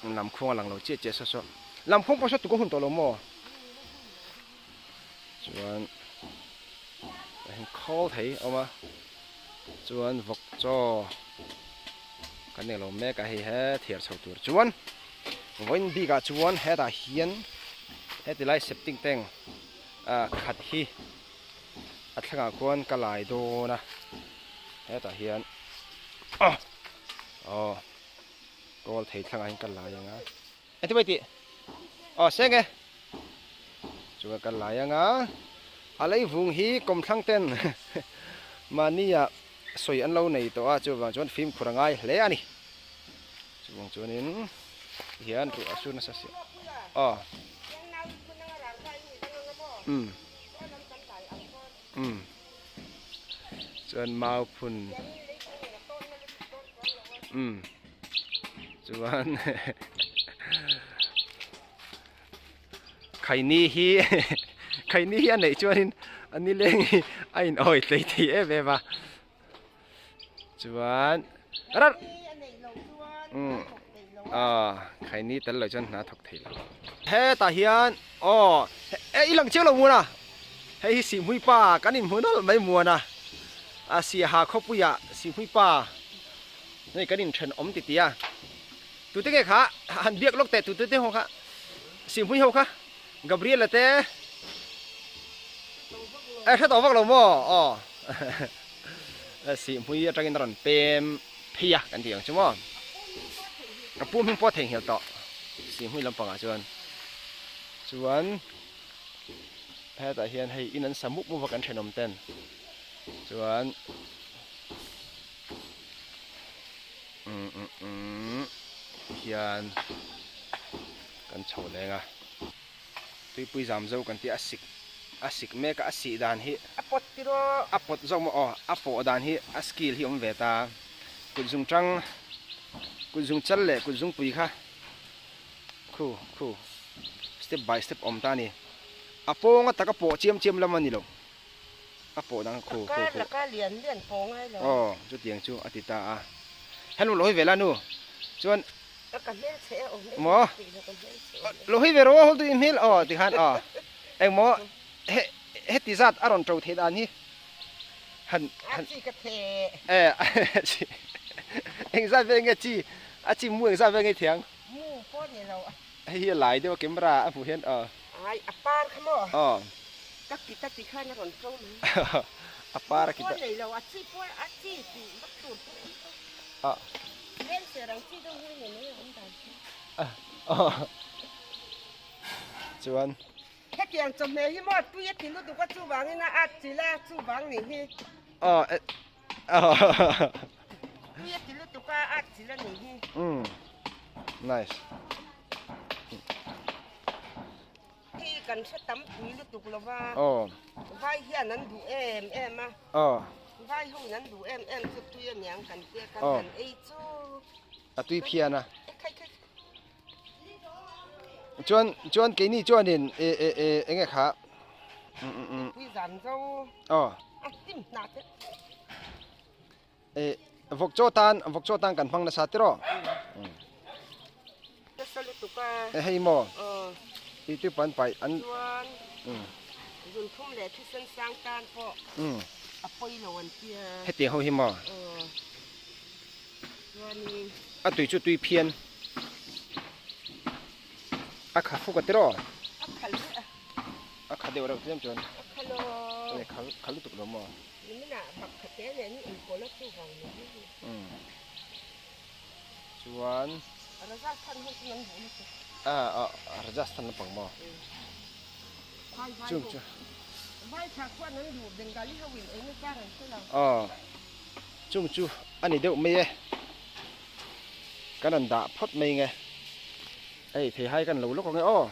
Lamkhuang a lang lo chiah chiah saw saw. Lamkhuang pawh saw tuk a hun tawh lo maw? Chuan a hian khawl thei a awm a, chuan vawk chaw kan nei lo mek a hei he thiar chho tur chuan vawiin bikah chuan hetah hian heti lai septic tank ah khat hi a thlengah khuan ka lai dawn a hetah hian aw aw. Kawl thei thlangah hian ka lai anga engtin mai tih aw seng e chuan ka lai anga a lei vung hi kawmthlang ten mahnia sawi an lo nei tawh a chuvang chuan fimkhur a ngai hle a ni chuvang chuanin hian ruah a sur nasa si aw um um chuan mau phun umm chuan khaini hi khaini hi a neih chuanin a nileng hi a in awi tlei thei em em a chuan rar umm aw khaini tel lo chuan hna thawk thei lo hetah hian aw e i lang chiang lo muan a hei hi sihhmui pa kan inhmu nawlh mai muan a a siaha khawpuiah sihhmui pa hei kan inthenawm ti ti a tute nge kha han biak lawk teh tute te ho kha sihhmui ho kha Gabriel-a te e hre tawh vak lo maw aw sihhmui atangin a rawn pem phei a kan tih ang chu maw ka pu hming pawh a theihnghilh tawh sihhmui lampangah chuan chuan hetah hian hei in an sa mup mup a kan thenawm ten chuan umm umm umm hian kan chho leng a tuipui zam zo kan tih a sik a sik mek a a sih dan hi a pawt tiraw a pawt zawk maw aw a pawh dan hi a skill hi awm ve ta kut zung tang kut zung chal leh kut zungpui kha khu khu step by step awm ta a ni a pawnga taka pawh chiam chiam lam a ni lo a pawh dang khu khu khu laka lian lian pawh ngai lo aw chutiang chu a ti ta a hello lo hawi ve la nu chuan ka hmel che a awm maw lo hawi ve rawh aw tu i hmel aw tikhan aw engmaw he heti zat a rawn to theih dan hi han han chi ka the e eng zat vel nge chi a chi mu eng zat vel nge thiang mu pawh ni lo Hei hi a lai deuh a camera a hmuh hian aw. Ai a par kha maw? Aw. Ka kit a ti khan a rawn to mai. A par a kit a. Pawh nei lo a chi pawh a chi tih vak tur pawh awm tawh. A. Leng ser ang chi deuh hi a ni mai a awm dan chu. Aw. Chuan. Hetiang chawhmeh hi maw tui a ti lutuk a chuvangin a at chilh a chuvang nih hi. Aw. Tui a ti lutuk a, a chil a nih hi. Umm nice. Hi kan hre tam pui lutuk lo va. Aw. Vai hian an duh em em a. Aw. Vai ho in an duh em em chu tui a niang kan tia kan han ei chu. A tui phian a. E khai khai. Chuan chuan keini chuanin e e e enge kha. Tui zan zo. Aw. A hnim hnah te. E vawk chaw tan vawk chaw tan kan hmang nasa tiraw. Nasa lutuk a. E hei maw. Aw. I tui pan pai an. Chuan. Zun thum leh thisen sang tan pawh. A pawi lo an tia. Hetiang ho hi maw. Aw. Chuanin. A tui chu tui phian. A kha fuk a tiraw. A khal reuh a. A kha deuh reuh tlem chuan. A kha lo. Enge khal khal lutuk lo maw? Niminah bak kha te nen i inkawl a chuvang ni hi. Umm. Chuan. Rajasthan ho chu nan duh lutuk. A a Rajasthan lampang maw? Umm. Chung chu. Vai tha khuan an duh Bengali ho in eng nge char an hre lo. Aw. Chung chu a ni deuh mai e. Kan rawn dah phawt mai nge. Hei theihai kan lo lawk ang e aw.